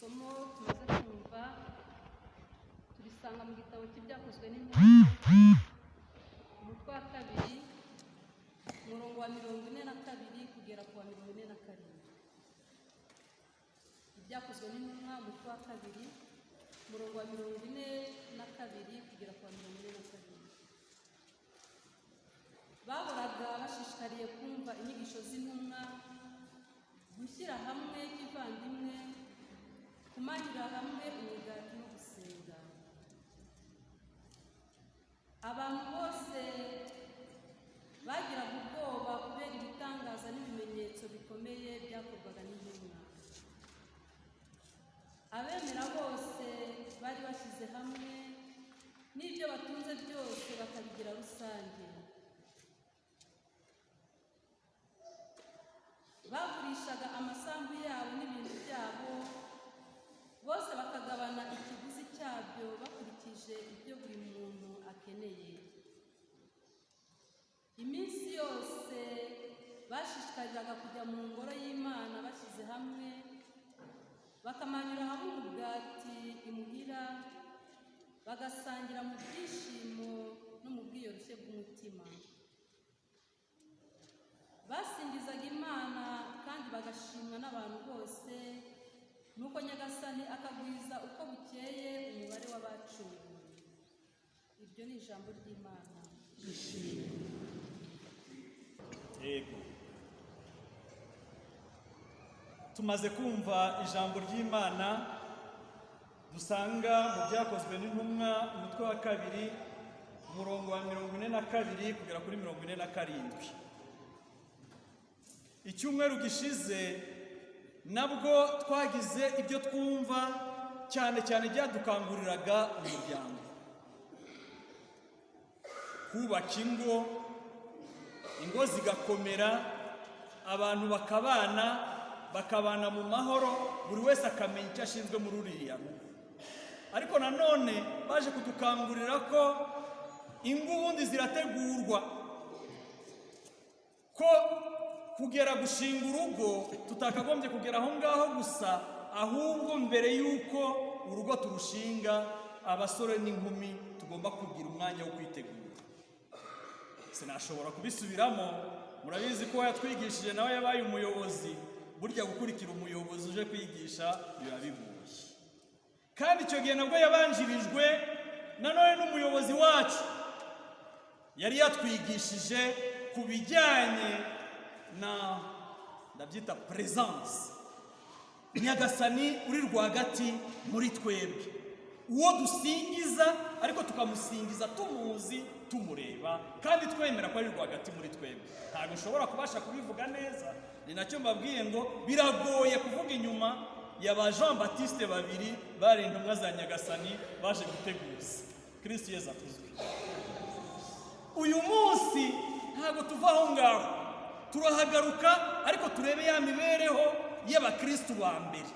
Isomo tumaze kumva turisanga mu gitabo cy'Ibyakozwe n'Intumwa, umutwe wa kabiri, umurongo wa 42 kugera ku wa 47. Ibyakozwe n'Intumwa, umutwe wa kabiri, umurongo wa 42 kugera ku wa 47. Bahoraga bashishikariye kumva inyigisho z'intumwa, gushyira hamwe kivandimwe, kumanyura hamwe imigati no gusenga. Abantu bose bagiraga ubwoba kubera ibitangaza n'ibimenyetso bikomeye byakorwaga n'intumwa. Abemera bose bari bashyize hamwe, n'ibyo batunze byose bakabigira rusange. Bagurishaga amasambu yabo n'ibintu byabo, bose bakagabana ikiguzi cyabyo bakurikije ibyo buri muntu akeneye. Iminsi yose bashishikariraga kujya mu ngoro y'Imana bashyize hamwe, bakamanyura hamwe umugati imuhira, bagasangira mu byishimo no mu bwiyoroshye bw'umutima. Basingizaga Imana kandi bagashimwa n'abantu bose. Nuko Nyagasani akagwiza uko bukeye umubare w'abacunguwe. Iryo ni ijambo ry'Imana. Yego, tumaze kumva ijambo ry'Imana dusanga mu Byakozwe n'Intumwa, umutwe wa kabiri, umurongo wa 42 kugera kuri 47. Icyumweru gishize nabwo twagize ibyo twumva, cyane cyane byadukanguriraga umuryango, kubaka ingo, ingo zigakomera, abantu bakabana, bakabana mu mahoro, buri wese akamenya icyo ashinzwe muri uriya rugo. Ariko nanone baje kudukangurira ko ingo ubundi zirategurwa, ko kugera gushinga urugo tutakagombye kugera aho ngaho gusa, ahubwo mbere y'uko urugo turushinga, abasore n'inkumi tugomba kugira umwanya wo kwitegura. Sinashobora kubisubiramo, murabizi ko yatwigishije nawe yabaye umuyobozi. Burya gukurikira umuyobozi uje kwigisha biba bigoye, kandi icyo gihe nabwo yabanjirijwe nanone n'umuyobozi wacu yari yatwigishije ku bijyanye na, ndabyita, presence, Nyagasani uri rwagati muri twebwe, uwo dusingiza ariko tukamusingiza tumuzi, tumureba, kandi twemera ko ari rwagati muri twebwe. Ntabwo ushobora kubasha kubivuga neza, ni nacyo mbabwiye ngo biragoye kuvuga inyuma ya ba Jean Baptiste babiri bari intumwa za Nyagasani baje guteguza. Kristo Yezu akuzwe. Uyu munsi ntabwo tuva aho ngaho, turahagaruka, ariko turebe ya mibereho y'abakristu ba mbere.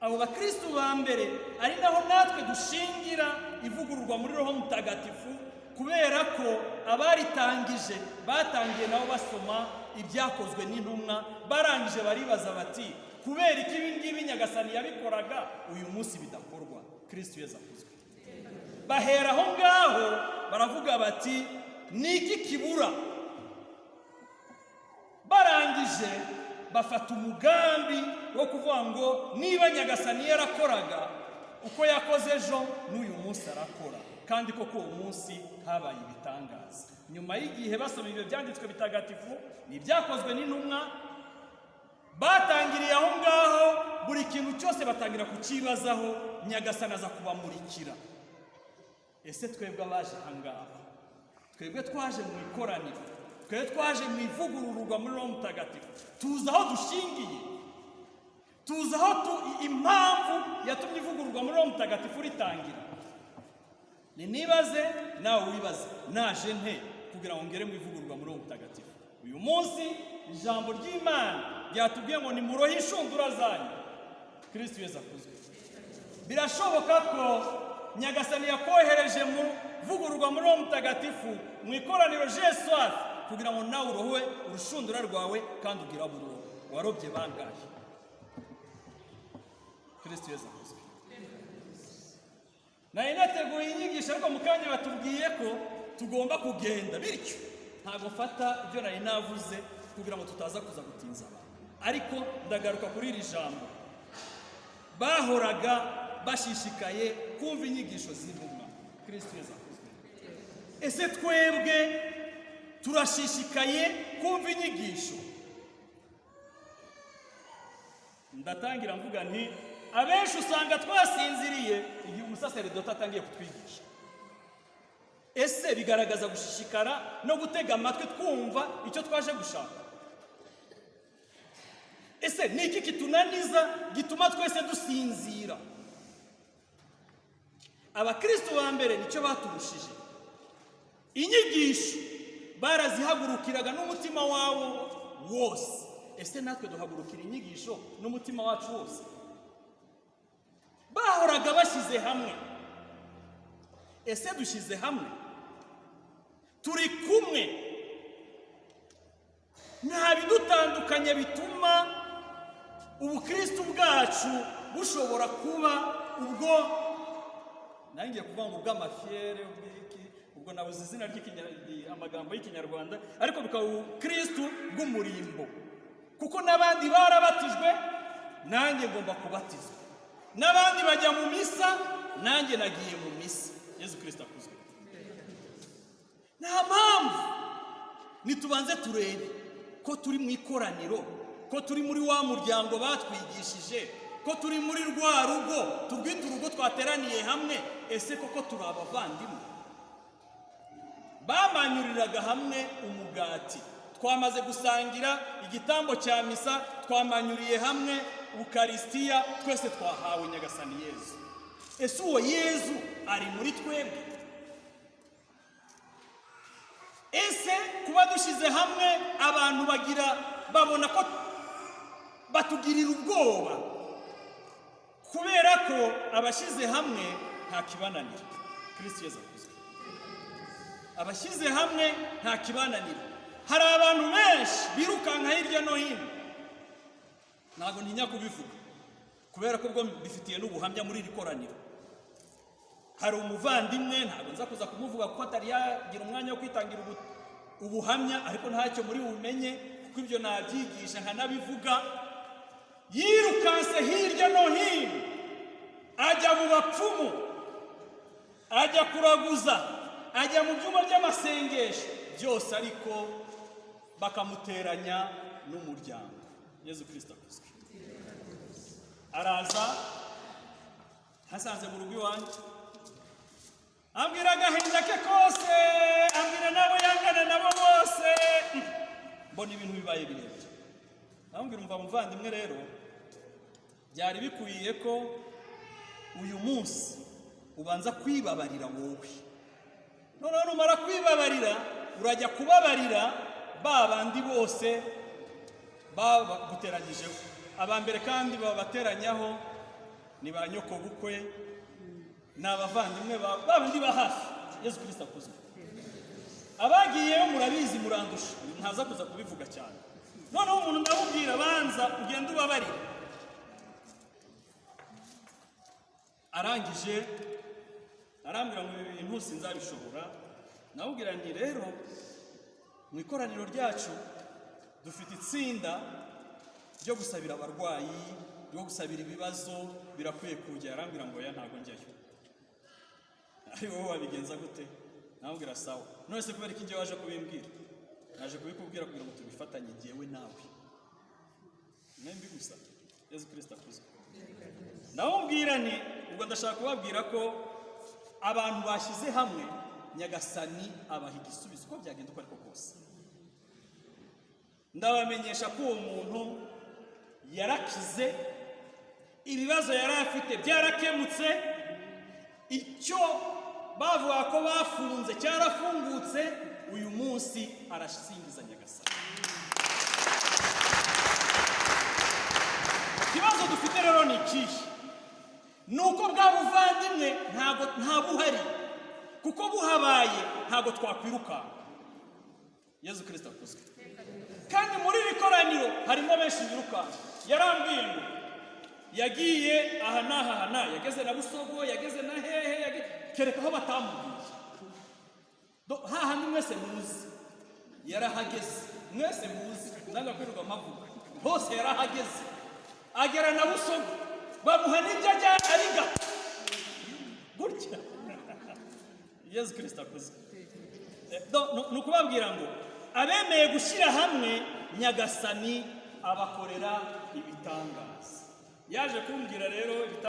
Abo bakristu ba mbere ari naho natwe dushingira ivugururwa muri Roho Mutagatifu, kubera ko abaritangije batangiye nabo basoma Ibyakozwe n'Intumwa, barangije baribaza bati: "Kubera iki ibi ngibi Nyagasani yabikoraga, uyu munsi bidakorwa?" Kristo Yezu akuzwe. Bahera aho ngaho baravuga bati: "Ni iki kibura?" Barangije bafata umugambi wo kuvuga ngo niba Nyagasani yarakoraga uko yakoze ejo, n'uyu munsi arakora. Kandi koko uwo munsi habaye ibitangaza. Nyuma y'igihe basoma ibyo byanditswe bitagatifu, ni Ibyakozwe n'Intumwa, batangiriye aho ngaho, buri kintu cyose batangira kucyibazaho. Nyagasani aza kubamurikira. Ese twebwe abaje aha ngaha, twebwe twaje mu ikoraniro, twebwe twaje mu ivugururwa muri Roho Mutagatifu, tuzi aho dushingiye, tuzi aho impamvu yatumye ivugururwa muri Roho Mutagatifu ritangira? Ni nibaze nawe wibaze: naje nte kugira ngo ngere mu ivugururwa muri Roho Mutagatifu? Uyu munsi ijambo ry'Imana ryatubwiye ngo nimurohe inshundura zanyu. Kristo Yezu akuzwe. Birashoboka ko Nyagasani yakohereje mu vugururwa muri Roho Mutagatifu, mu ikoraniro Jesuwafi, kugira ngo nawe urohe urushundura rwawe kandi ugira buroho. Warobye bangahe? Kristo Yezu akuzwe. Nari nateguye inyigisho, ariko mu kanya batubwiye ko tugomba kugenda, bityo ntabwo mfata ibyo nari navuze kugira ngo tutaza kuza gutinza abantu, ariko ndagaruka kuri iri jambo: bahoraga bashishikaye kumva inyigisho z'intumwa. Kristo Yezu akuzwe. Ese twebwe turashishikaye kumva inyigisho? Ndatangira mvuga nti abenshi usanga twasinziriye igihe umusaseredoti atangiye kutwigisha. Ese bigaragaza gushishikara no gutega amatwi twumva icyo twaje gushaka? Ese ni iki kitunaniza gituma twese dusinzira? Abakristo ba mbere nicyo baturushije: inyigisho barazihagurukiraga n'umutima wabo wose. Ese natwe duhagurukira inyigisho n'umutima wacu wose? Bahoraga bashyize hamwe. Ese dushyize hamwe? Turi kumwe, nta bidutandukanye bituma ubukristo bwacu bushobora kuba ubwo nangiye kuvuga ngo ubw'amafiyere, ubw'iki, ubwo nabuze izina amagambo y'Ikinyarwanda, ariko bukaba ubukristo bw'umurimbo, kuko n'abandi barabatijwe, nanjye ngomba kubatizwa, n'abandi bajya mu misa, nanjye nagiye mu misa. Yezu Kristo akuzwe. Nta mpamvu. Nitubanze turebe ko turi mu ikoraniro, ko turi muri wa muryango batwigishije, ko turi muri rwa rugo turwita urugo, twateraniye hamwe. Ese koko turi abavandimwe? Bamanyuriraga hamwe umugati. Twamaze gusangira igitambo cya misa, twamanyuriye hamwe ukarisitiya, twese twahawe Nyagasani Yezu. Ese uwo Yezu ari muri twebwe? Ese kuba dushyize hamwe, abantu bagira babona ko batugirira ubwoba, kubera ko abashyize hamwe nta kibananira? Kristo Yezu akuzwe. Abashyize hamwe nta kibananira. Hari abantu benshi birukanka hirya no hino, ntabwo ntinya kubivuga kubera ko ubwo mbifitiye n'ubuhamya. Muri iri koraniro hari umuvandimwe, ntabwo nza kuza kumuvuga kuko atari yagira umwanya wo kwitangira ubuhamya, ariko ntacyo muri bumenye kuko ibyo nabyigisha nkanabivuga. Yirukanse hirya no hino, ajya mu bapfumu, ajya kuraguza, ajya mu byumba by'amasengesho byose, ariko bakamuteranya n'umuryango. Yezu Kristo akuzwe. Araza hasanze mu rugo iwanjye, ambwira agahinda ke kose, ambwira n'abo yangana nabo bose. Mbona ibintu bibaye birebire, ndamubwira: "Umva muvandimwe, rero byari bikwiye ko uyu munsi ubanza kwibabarira wowe, noneho numara kwibabarira urajya kubabarira ba bandi bose baguteranyijeho." Aba mbere kandi babateranyaho ni ba nyokobukwe, ni abavandimwe ba bandi ba hafi. Yezu Kristo akuzwe. Abagiyeyo murabizi, murandusha, ntaza kuza kubivuga cyane. Noneho umuntu ndamubwira: "Banza ugende ubabarire." Arangije arambwira ngo: "Ibi bintu sinzabishobora." Namubwira nti: "Rero mu ikoraniro ryacu dufite itsinda ryo gusabira abarwayi, ryo gusabira ibibazo, birakwiye kujya." Arambwira ngo: "Oya, ntabwo njyayo. Ari wowe wabigenza gute?" Namubwira: "Sawa, none se kubera ko njye waje kubimbwira?" "Naje kubikubwira kugira ngo tubifatanye jyewe nawe mwembi gusa." Yezu Kristo akuzwe. Ndamubwira nti ubwo ndashaka kubabwira ko abantu bashyize hamwe, Nyagasani abaha igisubizo uko byagenda uko ariko kose. Ndabamenyesha ko uwo muntu yarakize, ibibazo yari afite byarakemutse, icyo bavuga ko bafunze cyarafungutse. Uyu munsi arasingiza Nyagasani. Ikibazo dufite rero ni ikihe? Ni uko bwa buvandimwe ntabwo nta buhari, kuko buhabaye ntabwo twakwirukanka. Yezu Kristo akuzwe. Kandi muri iri koraniro harimo benshi birukanka. Yarambwiye ngo Yagiye aha n'aha, aha n'aha, yageze na Busogo, yageze na hehe, kereka aho batamubwiye. Hahandi mwese muzi yarahageze, mwese muzi, nanga kwirirwa mpavuga hose, yarahageze agera na Busogo, bamuha n'ibyo ajya arigata gutya. Yezu Kirisita akuze. Ni ukubabwira ngo abemeye gushyira hamwe, Nyagasani abakorera ibitangaza. Yaje kumbwira rero.